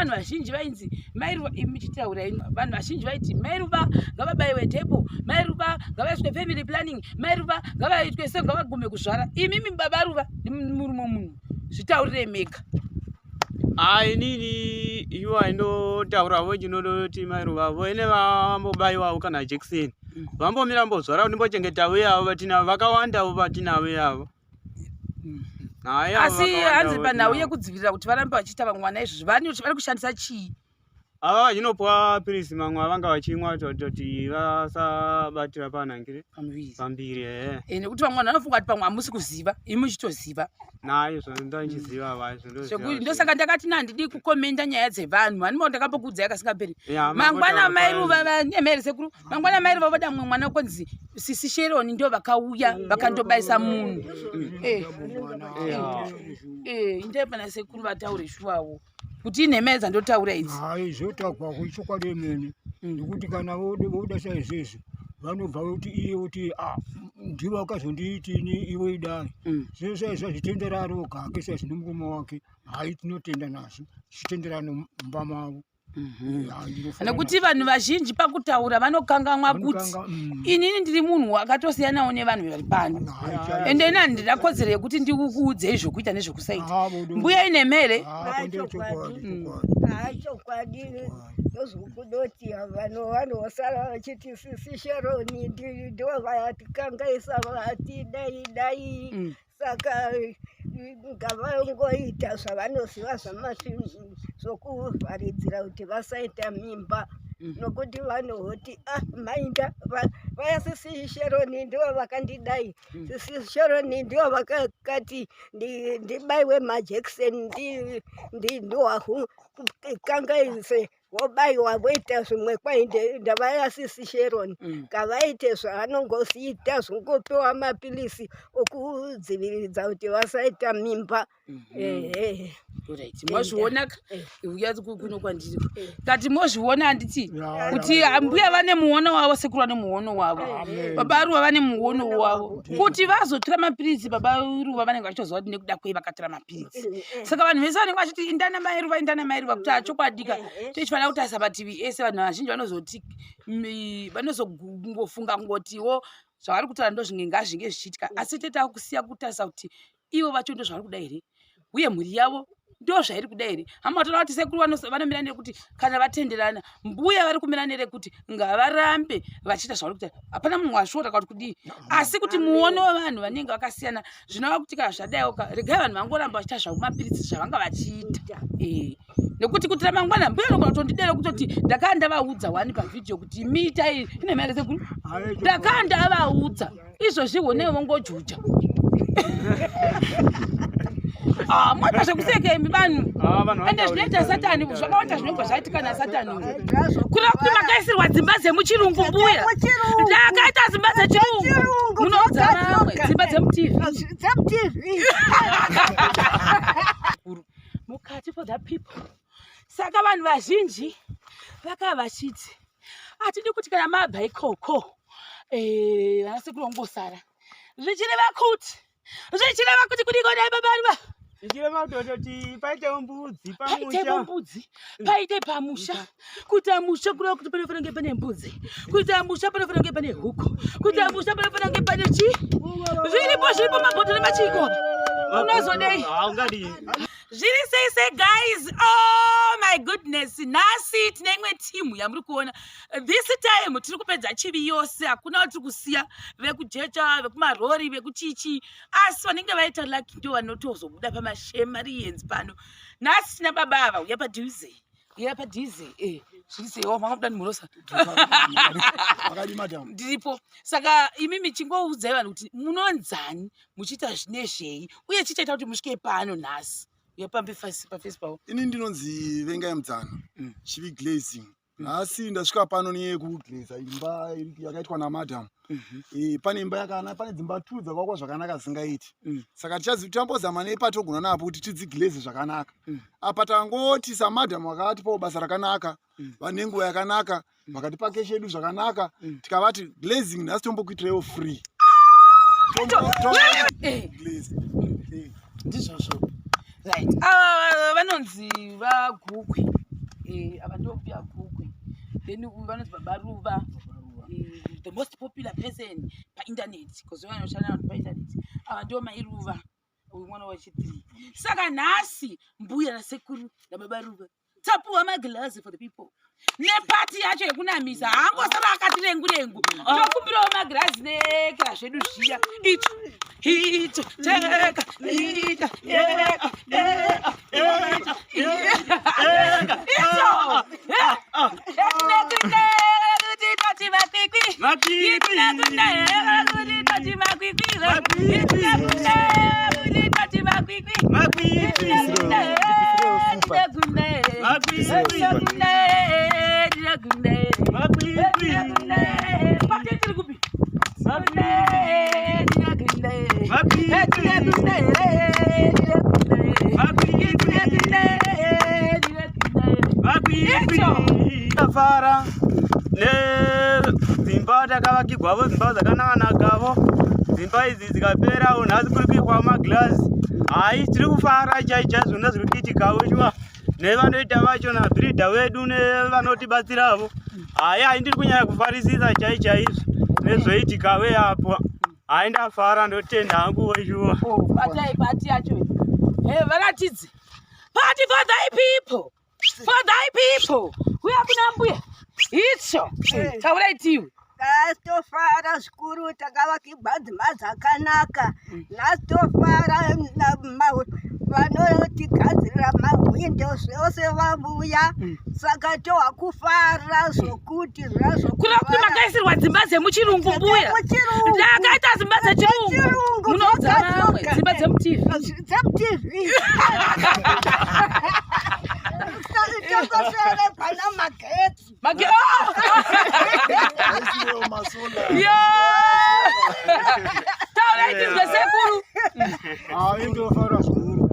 vanhu vazhinji vainzi mairuva muchitaura vanhu vazhinji vaiti mairuva ngavabaiwe depo, mairuva ngavaiswe family planning, mairuva ngavaitwe se ngavagume kuzvara. Imimi baba Ruva murume munhu zvitaurirei mega. Ah, inini iwo aindotauravo chinodoti mairuva voene vambobaiwawo kana jekiseni vambomira mbozvara ndimbochengetavo yavo vatinavo vakawandawo vatinavo yavo. Hayi, avo Asi vakawandawo hanzi panhau vatinavo. yekudzivirira kuti varambe vachiita vamwe vana izvozvi vari kushandisa chii? Ava vachinopuwa pirisi mamwe avanga vachimwa toti vasabatira panhangire Pamuviri. pambiri ehe. Nekuti vamwe vanhu vanofunga kuti pamwe hamusi kuziva, imi muchitoziva. Nayo zvondochiziva vacho ndoziva. Ndosaka ndakati nandidi kukomenda nyaya dzevanhu. Hanimo ndakambokuudzai kasingaperi. Mangwana mai Ruva vanemhere sekuru, mangwana mai Ruva voda mumwe mwana konzi sisi Sheroni ndo vakauya vakandobaisa munhu. Indai pana sekuru vataure shuwawo. Kuti inhema dzandotaura idzi. Hayi, zvotaurwa ichokwadi emene. Nekuti kana voda saizvezvi vanobva voti iye kuti ndivo vakazondiiti ini iwe idai. Zvino saizvo zvitendera ari oga hake saizvo nemurume wake. Hayi, tinotenda nazvo tichitenderana mumba mavo. Nekuti vanhu vazhinji pakutaura vanokangamwa kuti inini ndiri munhu akatosiyanawo nevanhu vari pano, ende ini handina kodzero yekuti ndikukuudzei zvokuita nezvekusaita. Mbuya inemere Chokwadi ndozvokudoti vanhu vanosara vachiti sisi Sheroni ndo vatikangaisa vati dai dai. Saka ngavangoita zvavanoziva zvokuvharidzira kuti vasaita mimba, nokuti vanohoti mainda vaya sisi Sheroni ndivo vakandidai, sisi Sheroni ndivo vakati ndibaiwe majekiseni ndiwahu kangaise vobaiwa voita zvimwe kwai ndavaya sisi Sheroni. Ngavaite zvavanongosiita zvingopiwa mapilisi okudziviridza kuti vasaita mimba. Right, mozviona uya kuno kwandiri kati mozviona handiti kuti mbuya vane muono wavo, sekuru vane muono wavo, baba Ruva vane muono wavo kuti vazotora mapiritsi. Baba Ruva vanenge vachitoziva kuti nekuda kwei vakatora mapiritsi. Saka vanhu vese vanenge vachiti indana mai Ruva, indana mai Ruva, kuti achokwadika tichifanira kutarisa mativi ese. Vanhu vazhinji vanozoti vanozongofunga kungotiwo zvavari kutaura ndo zvinge ngazvinge zvichiitika, asi teta kusiya kutarisa kuti ivo vacho ndo zvavari kuda here uye mhuri yavo ndo zvairi kuda here. Hama toona kuti sekuru vanomira nerekuti kana vatenderana, mbuya vari kumira nerekuti ngavarambe vachiita zvavari kuita. Hapana munhu wasvora kana kuti kudii, asi kuti muono wevanhu vanenge vakasiyana. Zvinova kuti kana zvadaiwoka regai vanhu vangoramba vachiita zvavo mapiritsi zvavanga vachiita, nekuti kuti ramangwana mbuya anogona kutondidera kutoti ndakaa ndavaudza wani pavhidhiyo kuti miitai ine mari. Sekuru, ndakaa ndavaudza izvozvi honei vongojuja. Ah, moita zvekuseka imi vanhu, ende zvinoita satani zvakawanda zvinobva zvaitika nasatani. Kureva kuti makaisirwa dzimba dzemuchirungu, mbuya? Ndakaita dzimba dzechirungu, munoudza vamwe dzimba dzemuTV DzemuTV. Mukati for the people. Saka vanhu vazhinji vakava vachiti hatidi kuti kana mabva ikoko vanasekuru vongosara, zvichireva kuti kudiko dai babarwa. Zvichireva kutoti paitewo mbudzi paitepo pamusha. Mbudzi paite pamusha. Kuita musha kureva kuti panofanira kunge pane mbudzi, kuita musha panofanira kunge pane huku, kuita musha panofanira kunge pane chi zviripo zviripo, mabhodho nemachiko unozodei. Haungadii. Zviri sei sei guys? Oh my goodness, nhasi tine imwe timu yamuri kuona. This time tiri kupedza Chivi yose, hakuna watiri kusiya, vekujecha, vekumarori, vekuchichi, asi vanenge vaita lucky ndo vanotozobuda pamashamarians pano. Nhasi tina baba ava, uya padhuze, uya padhuze. Zviri seiwo? Makabuda ndimurosa. Makadi madam? Ndiripo. Saka imimi chingoudzai vanhu kuti munonzani, muchiita nezvei, uye chichaita kuti musvike pano nhasi. Uya pambi pafesi pavo. Ini ndinonzi Vengai Mudzana. Chivi Glazing. Nhasi ndasvika pano neyekuglaza imba yakaitwa namadam. Pane imba yakana, pane dzimba tu dzakavakwa zvakanaka dzisingaiti. Saka tichambozama nepatogona napo kuti tidziglaze zvakanaka. Apa tangoti samadam vakatipawo basa rakanaka, vane nguva yakanaka, vakatipa keshi yedu zvakanaka. Tikavati glazing nhasi tombokuitirewo free. Glaze. Ndizvozvo. Right, ava vanonzi vaGukwe. Eh, ava ndombuya Gukwe, then uyu vanonzi Baba Ruva, the most popular person painternet, because vanoshanda vanhu painternet. Ava ndo Mai Ruva, uyu mwana wachi3. Saka nhasi mbuya nasekuru nababa Ruva tapuwa maglazi for the people nepati yacho yekunamisa. Haangosara akati rengu rengu. Tokumbirawo magirazi nekera zvedu zviya. Icho icho teka ita eka eka ita icho kuti toti makwikwi kuti toti makwikwi kuti toti makwikwi. Makwikwi. Makwikwi. Tiri kupi? Makwikwi. Makwikwi. Makwikwi. Tafara nedzimba takavakirwavo, dzimba dzakanaka-nakavo. Dzimba idzi dzikaperawo, nhasi kuri kuikwa magirazi. Hai, tiri kufara chai chaizvo nezviri kuitikawo shuwa, nevanoita vacho, nabhiridha wedu nevanotibatsiravo. Hai, hai, ndiri kunyanya kufarisisa chai chaizvo nezvoitikawo apo. Hai, ndafara, ndotenda hangu shuwa. Batai pati yacho. Hey, varatidze party for thy people, for thy people. Uya kuna mbuya itsvo, taurai tiwe. Nhasi tofara zvikuru, takavakirwa dzimba dzakanaka. Nhasi tofara, vanotigadzirira mahwindo zvose vavuya, saka tohwa kufara zvokuti. Kureva kuti makaisirwa dzimba dzemuchirungu, mbuya? Dzemuchirungu. Ndakaita dzimba dzechirungu. Dzechirungu. Munoudza vamwe Dzakadzoka. dzimba dzemuTV. DzemuTV tongosere pana magetsi. Mage oh! Aisirewo masolar. Yo! Taurai tizwe, sekuru. Hayi, ndofara zvikuru.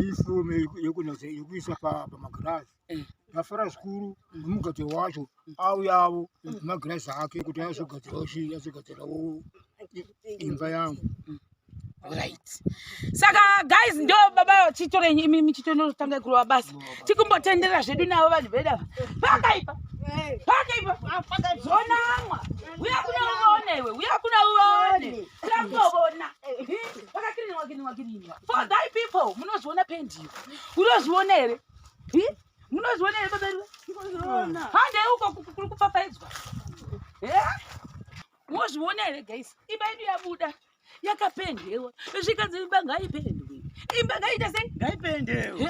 Ifomu yekuisa pamagirazi. Ndafara zvikuru nemugadziro wacho auyavo nemagirazi ake kuti azogadzirawo chii, azogadzirawo imba yangu. Right, saka guys, ndo baba chitorenyi imimi, chitonotanga kurova basa. Tikumbotendera zvedu navo vanhu vedu ava. Pakaipa, pakaipa, zonamwa. Uya kuna uone iwe, uya kuna uone, uya kunovona vakakirinwa kirinwa kirinwa for thy people. Munozviona pendiyo, unozviona here? Hi? Munozviona here, baba ruva? Handei uko kuri kupfapfaidzwa. Mozviona here guys? Imba yedu yabuda yakapendewa, zvikanzi imba ngaipendwe, imba ngaita sei? Ngaipendewe. He?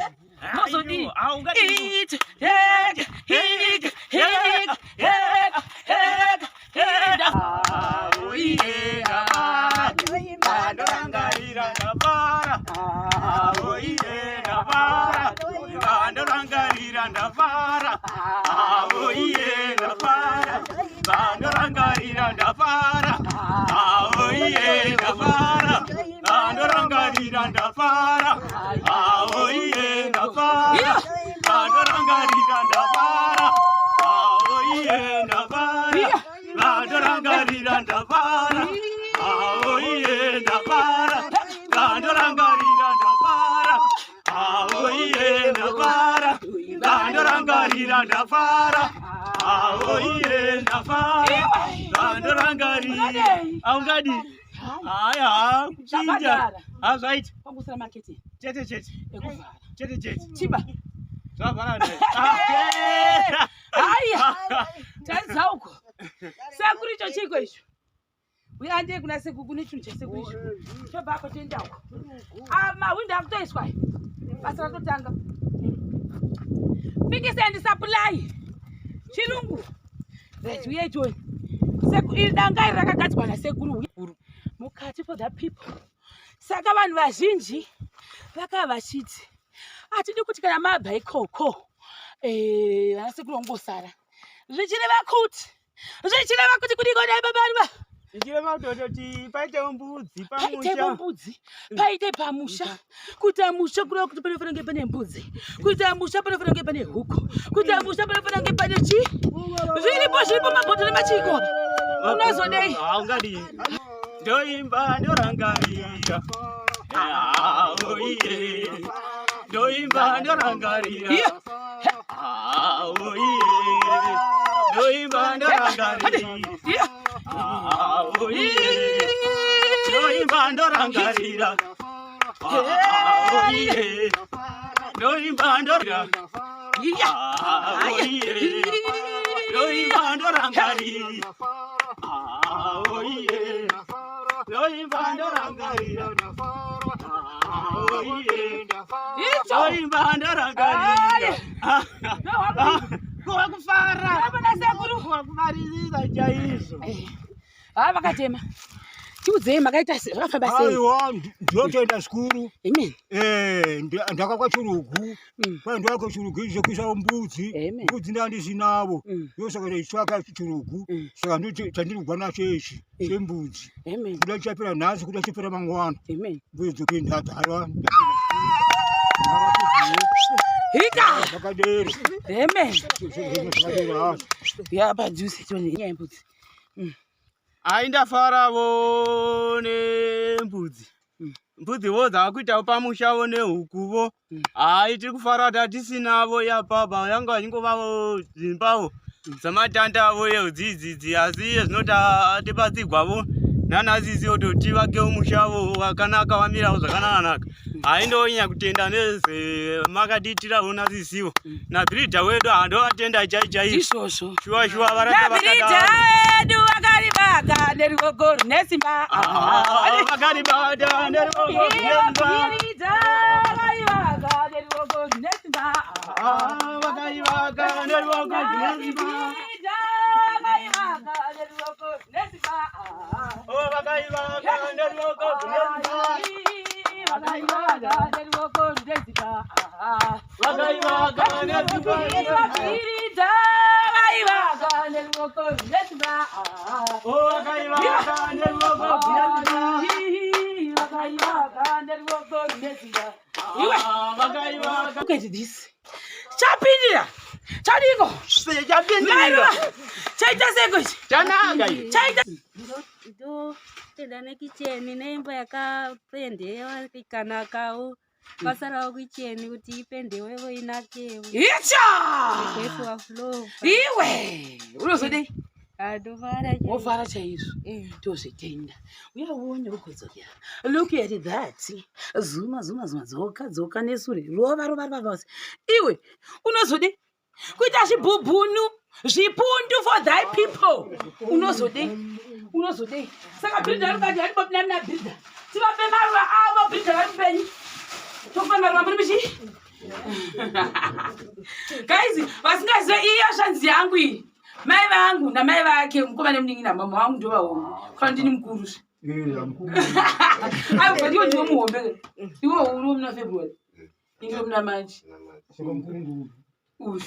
Mozodii? Haungadii. Ita, heka, hika, heka, heka, heka, heka. Oiye ndafara, ndorangarira ndafara. Oiye ndafara, ndorangarira ndafara. Oiye ndafara, ndorangarira ndafara. Oiye ndafara, ndorangarira ndafara. Oiye ndafara, ndorangarira ndafara. Oiye ndafara, ndorangarira ndafara. Oiye ndafara, ndorangarira ndafara. Oiye ndafara, ndorangarira ndafara. Oiye ndafara, ndorangarira. Aungadi haya kuchinja. Zvabhadhara. Hazvaita. Kwangusira maketi. Chete chete. Ekuvhara. Chete chete. Chiba. Zvavhara. Haya, taridza uko sekuru. Icho chiko icho? Uye andei kuna sekuru, kune chinhu chesekuru icho. Tobva toenda uko. Ah, mahwindo akutoiswa aya. Basa ratotanga. Fix and supply chirungu. Right, uye ichoni iri danga iri rakagadzirwa nasekuru mukati for the people. Saka vanhu vazhinji vakava vachiti hatidi kuti kana mabva ikoko, vanasekuru vangosara, zvichireva kuti kudiko dai babaruva. Ichireva kutoti paitewo mbudzi Paitewo pamusha. mbudzi, paite pamusha. Kuita musha kureva kuti panofanira kunge pane mbudzi, kuita musha panofanira kunge pane huku, kuita musha panofanira kunge pane chi zviripo, zviripo, mabhodho nemachiko. Unozodei? Haungadi, ndoimba ndorangarira. oiye ndoimba ndorangarira oiye ndoimba ndorangarira oiye ndoimba ndorangarira oiye ndoimba ndorangarira oiye ndoimba ndorangarira oiye ndoimba ndorangarira ndoimba ndorangarira kufara kufarisisa chaizvo. Ha, vakatema, tiudzei makaita zvakafamba sei? Aiwa, ndinotoenda zvikuru. Amen. Eh, ndakakwa chirugu. Kwai ndakwa chirugu izvo kuisa mbudzi. Mbudzi ndandisinavo. Ndosaka ndichitsvaka chirugu. Saka ndo chandirugwa nacho ichi chembudzi. Amen. Kuda chapera nhasi, kuda chapera mangwana. Amen. Mbudzi dzokuenda haiwa. Hita. Zvakadero. Amen. Zvakadero hazvo. Ya padhuze tione nyaya yembudzi. Ai, ndafaravo nembudzi. Mbudziwo dzakuitawo pamushavo nehukuvo. Hai, tiri kufara, tatisinavo yapapa yanga vachingovavo dzimbawo dzamatandavo yedzidzidzi, asi iye zvino tibatsigwavo nanasisiwo totivakewo mushavo wakanaka, wamirawo zvakanaka-naka. Hai, ndonyanya kutenda nezvemakatiitirawo nasisiwo nabhiridha wedu, handovatenda chai chai. Izvozvo. Shuwa shuwa, varamba Nabhiridha vakadaro. edu vakaribaka neruoko rune simba. Vakaribata neruoko Ivo rune simba. bhiridha vaivaka neruoko rune simba. Vakaivaka neruoko rune simba. Bhiridha vaivaka neruoko rune simba. Oh, vakaivaka neruoko rune simba. Vakaivaka neruoko rune simba. Vakaivaka neruoko rune simba. Bhiridha vaivaka neruoko rune simba. Oh, vakaivaka neruoko rune simba. Vakaivaka neruoko rune simba. Iwe. Vakaivaka. Look at this. Chapindira. Chadiko. Chapindira. Maiwa. Chaita seko ichi. Chanaka ichi. Chaita. Ndotenda nekicheni neimba yakapendewa ikanakawo. Pasarawo kicheni kuti ipendewewo inakewo. Icha. Kuiswa floor. Iwe. Unozodei? Andofara. Wofara chaizvo. Tozvitenda. Uya uone ugodzokera. Look at that. Zuma zuma zuma, dzoka dzoka nesure. Rova rova rova rova. Iwe unozodei? Kuita zvibhubhunu zvipundu for thy people. Unozodei? Unozodei? Saka bhiridha rikati handibopinda mina bhiridha. Tivape maruva avo, bhiridha vari mupenyu. Tokupa maruva muri muchii? Guys, vasingazive, iya shanzi yangu iyi. Mai vangu namai vake, mukoma nemunin'ina, mama vangu ndovahombe. Kana ndini mukuru. Aiwa, but iwo ndiwo muhombe. Iwo uri muna February. Indiwo muna March. Saka mukuru ndiupi? Uyu.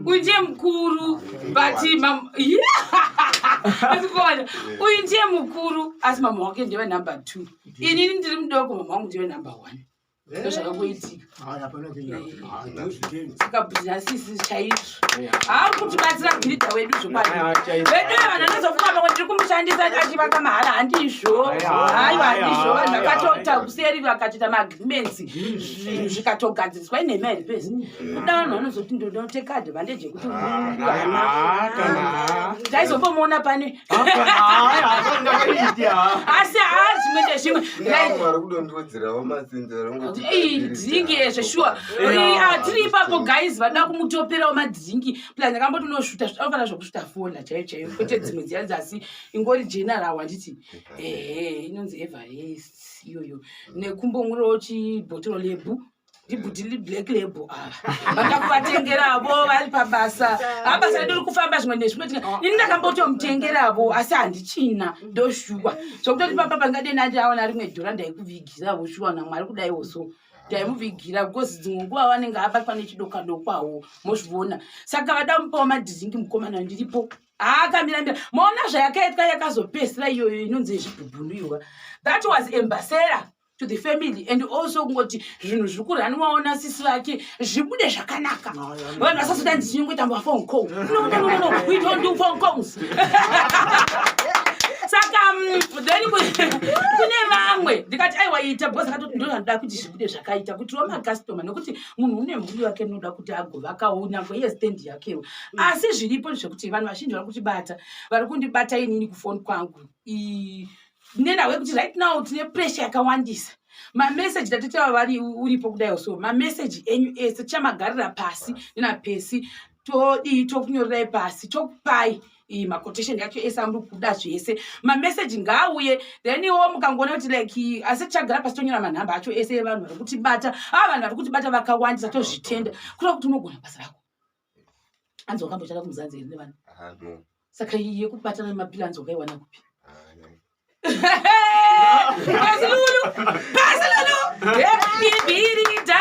Uyu ndiye mukuru, but asikuona uyu ndiye mukuru, asi mama wake ndiwe number two. Inini ndiri mudoko, mama wangu ndiwe number one. Ndozvakakuitika. Hayi, hapana kunya. Hayi, ndozvitenda. Saka bhizinasisi chaizvo haari kutibatsira bhiridha wedu zvokwadi vedu. Vanhu vanozofunga pamwe ndiri kumushandisa achivaka mahara. Handizvo, haiwa, handizvo. Vanhu vakatota kuseri, vakatoita maagreements, zvinhu zvikatogadziriswa. Inhema here pesi kuda vanhu vanozoti ndinoteka advantage yekuti ndaizombomuona pane, asi haa, zvimwe ndezvimwe. Vari kudondodzerawo matsinzero. Dhringi ezve, shuwa. Tiri ipapo guys, vada kumutoperawo madhiringi. Plus ndakamboti unosvuta, anofanira zvokusvuta fola chaiyo chaiyo, kwete dzimwe dziya dzasi ingori general. Handiti ehe, inonzi Everest iyoyo, nekumbomwirawo chibhotoro lebu ndibhuti Black Label. Ava vada kuvatengeravo vari pabasa. Ha, basa redu riri kufamba zvimwe nezvimwe. Ini ndakambotomutengeravo, asi handichina, ndoshuwa zvokutoti papa pangadei nandiaona rimwe dhora ndaikuvigiravo, shuwa naMwari kudaiwo. So ndaimuvigira because dzimwe nguva vanenge abatwa nechidoka dokwawo, mozviona. Saka vada mupawo madhiringi mukomana, ndiripo aakamiramira. Maona zvayakaitwa, yakazopedzisira iyoyo inonzi yezvibhubhunu iwa. That was ambassador to the family and also kungoti zvinhu zviri kuraniwawo nasisi vake zvibude zvakanaka, vanhu vasasota ndichingoita maphone call. No, no, no, no, we don't do phone calls. Saka Then kune vamwe ndikati aiwa ita because akatoti ndo zvandida kuti zvibude zvakaita kuti wa makastoma nekuti munhu une mhuri yake inoda kuti agovakawo nyangwe iye stand yakewo. Asi zviripo zvekuti vanhu vazhinji vari kutibata, vari kundibata inini kufoni kwangu nenhau yekuti right now tine pressure yakawandisa. Mameseji tatitava vari uripo kudai so mameseji enyu ese tichamagarira pasi nenapesi, todii, tokunyorerai pasi, tokupai iyi maquotation yacho ese amuri kuda zvese. Mameseji ngaauye, then iwo mukangoona kuti like, asi tichagara pasi tonyora manhamba acho ese evanhu vari kutibata. A vanhu vari kutibata vakawandisa, tozvitenda. Kureva kuti unogona basa rako. Anzi wakamboshanda kuMzanzi here nevanhu? Ah, no. Saka iyi yekubatana nemapila anzi wakaiwana kupi? Ah, no. Pasi Lulu, pasi Lulu, ibhirida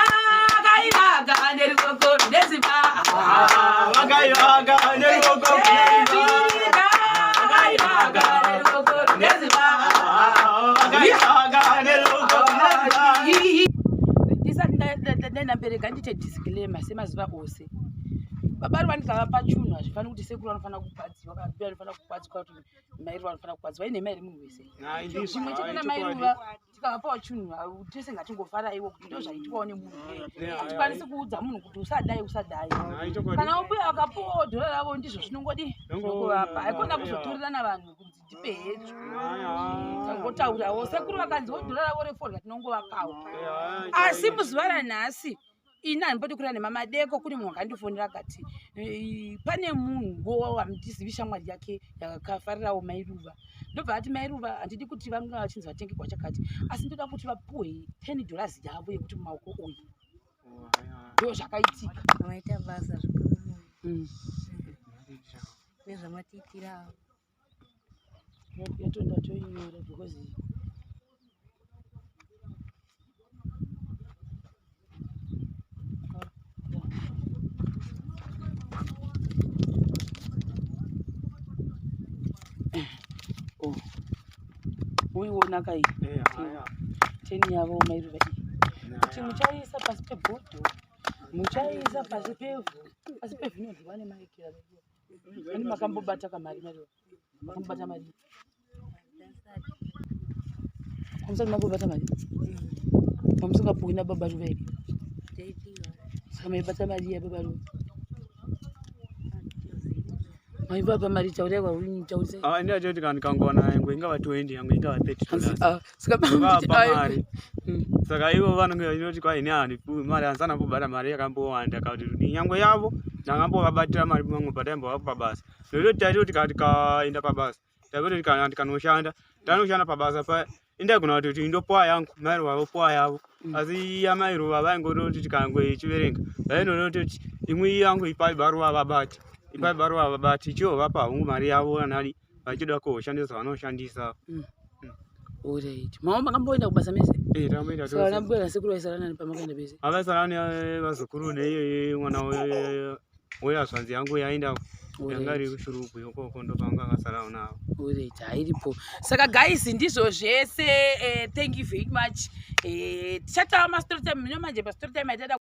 kaivaka neruoko nesimba. Vakaivaka neruoko. Ibhirida kaivaka neruoko nesimba. Vakaivaka neruoko. Ndisati ndaenda mberi, ngandite disclaimer semazuva ose. Baba Ruva ndikavapa chunhu, hazvifaniri kuti sekuru vanofanira kugwadziwa kana mbuya vanofanira kugwadziwa, kuti mai Ruva vanofanira kugwadziwa. Inhema here munhu wese? Zvimwe chete namai Ruva, tikavapawo chunhu tese ngatingofaraiwo kuti ndo zvaitwawo nemunhu. Hatikwanisi kuudza munhu kuti usadai, usadai. Kana mbuya vakapuwawo dhora ravo, ndizvo zvinongodi zvinongovapa. Haikona kuzotorerana vanhu kunzi ndipe hezvo. Tangotaurawo, sekuru vakanziwo dhora ravo refodya, tinongovapawo. Asi muzuva ranhasi ini handimbodi kurira nemamadeko. Kune munhu akandifonera akati pane munhu wamutizivi, shamwari yake yakafarirawo mai Ruva. Ndobva ati mai Ruva handidi kuti vange vachinzi vatenge kwachakati, asi ndoda kuti vapuwe $10 yavo yekuti mumaoko uyu. Ndo zvakaitika. Maita basa zvikuru nezvamatiitirawo. Yatonda toinyora because oh, uiona kai 10 yavo mai Ruva iyi, kuti muchaiisa pasi pebhodho, muchaiisa pasi pevhu, pasi pezvinodyiwa nemaikira. Ani makambobata kamari mari? Makambobata mari? Hamusati mambobata mari? Mamusingapuwi nababa Ruva here? Saka maibata mari yababa Ruva? Maivapa mari? Taurai kwautaurisai. Ah, ndinatoti kana ndikangowana yangu ingava 20, yangu ingava 30 dollars. Ah, saka Ndovapa mari. Saka ivo vanenge vachinoti kwai ini handipuwi mari, handisana kubata mari yakambowanda kana kuti nyangwe yavo ndakambovabatira mari mamwe pataimbova pabasa. Nekuti taitoti kana tikaenda pabasa, taitoti kana tikanoshanda, tanoshanda pabasa paya, indaigona kutoti indopuwa yangu, mai Ruva vopuwa yavo. Asi yamai Ruva vaingototi tikangoichiverenga, vainototi imwe yangu ipai baRuva vabate, ipai baRuva vabate, ichivovapa hangu mari yavo vanadi vachida koshandisa zvavanoshandisa. Alright. Mama makamboenda kubasa mese? Eh, takamboenda Saka vana tose. mbuya nasekuru vaisara nani pamakaenda pese? Avaisara nevazukuru neiyoyo mwana wehazvanzi yangu yaenda yanga iri kuShurugwi ukoko, ndopanga akasarawo navo. Alright, hairipo. Saka guys, ndizvo zvese. Thank you very much. Tichataura ma story time mino manje pa story time yatada.